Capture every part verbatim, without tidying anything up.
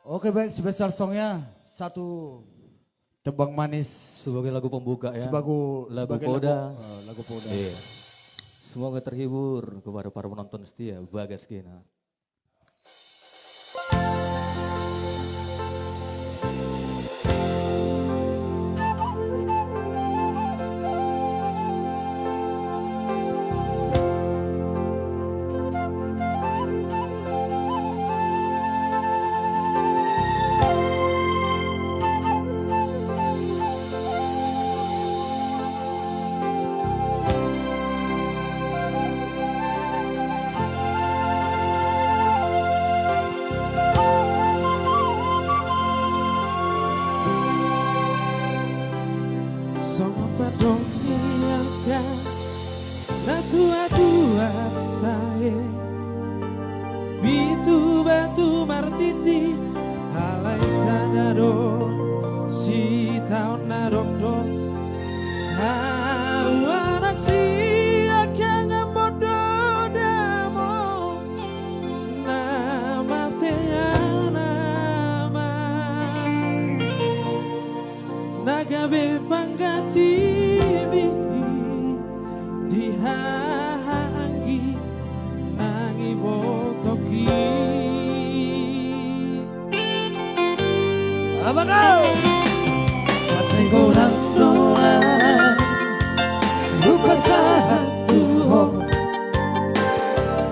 Oke, baik, special songnya satu tembang manis sebagai lagu pembuka, ya. Sebagai, lagu sebagai lagu, poda. Eh, lagu poda. Iya. Semoga terhibur kepada para penonton setia Bagas Kena. Songon pandok ni angka natuatua tahe, pitu batu martiti, alai sada do sitaon na dokdok. Ahu anak siangkangan, molo dang na mate anak ma na gabe panggantiMi di haha anggi nang ibotoki. Apa kau? Sai godang do na hupasahat tu ho,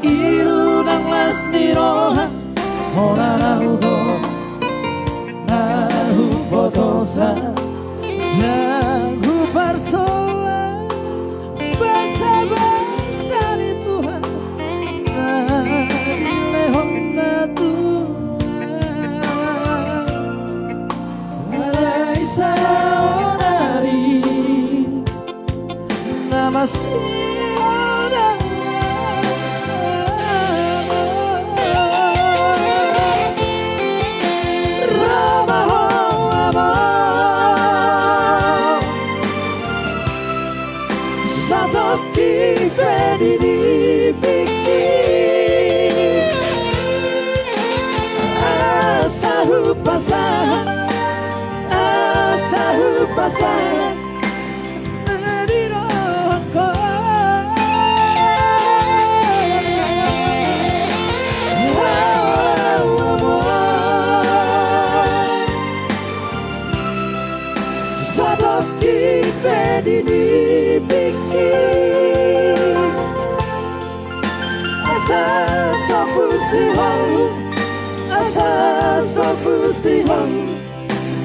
i do nang las ni roha, hona ahu do na hubotosa, ndang huparsoa basabasa ni Tuhan na dilehonNa tu ahu. Alai saonari na masihol do ahu. Ro ma ho, amang, satongkin pe di nipingki, asa hupasahat, asa hupasahat na di rohangku. Ahu, ahu, amang, satongkin pe di nipingki, asa so husihol, asa so husihol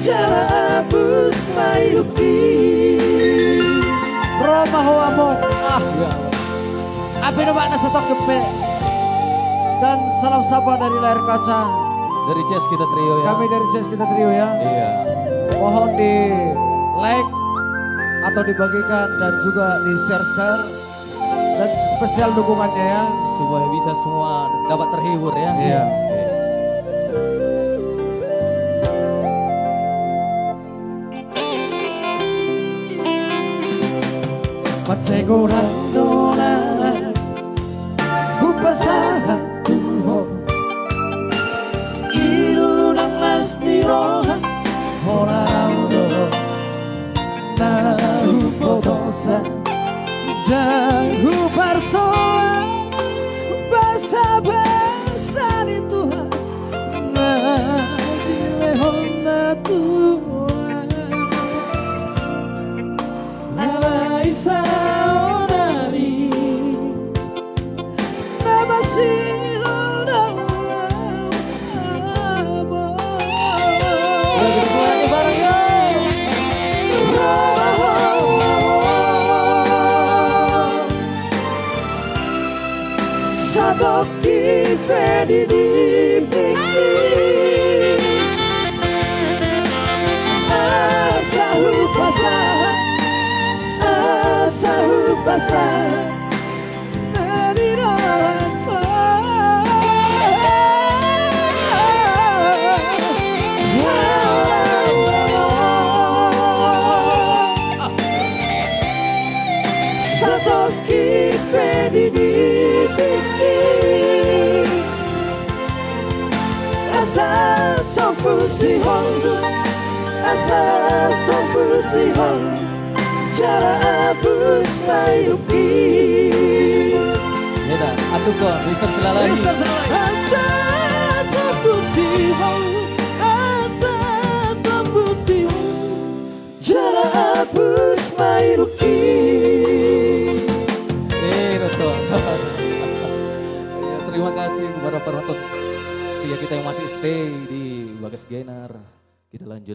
jala apus ma hidupki. Ro ma ho, amang. Ah, ya. Ape do, Bang, na satongkin pe. Dan salam sapa dari layar kaca. Dari C S Kita Trio, ya. Kami dari C S Kita Trio, ya. Iya. Mohon di like atau dibagikan dan juga di share-share dan spesial dukungannya, ya. Supaya bisa semua dapat terhibur, ya. Iya. Iya. Mansai godang do na hupasahat tu ho, i do nang las ni roha, hona ahu do na hubotosa, ndang huparsoa basabasa ni Tuhan na dilehonNa tu ahu. Alai saonari na masihol do ahu, amang. Ro ma ho, amang, satongkin pe di nipingki, asa hupasahat, asa hupasahat na di rohangku. Satongkin pe di nipingki, asa so Sihol, asa sombu sihol, jala apus ma idupki. Ia da, aduh, kok, Mister Silalahi. Mister Silalahi. Asa sombu sihol, asa sombu sihol, jala apus ma idupki. Eh, betul. Ya, terima kasih kepada penonton setia kita yang masih stay di Bagas Gainer. Kita lanjut.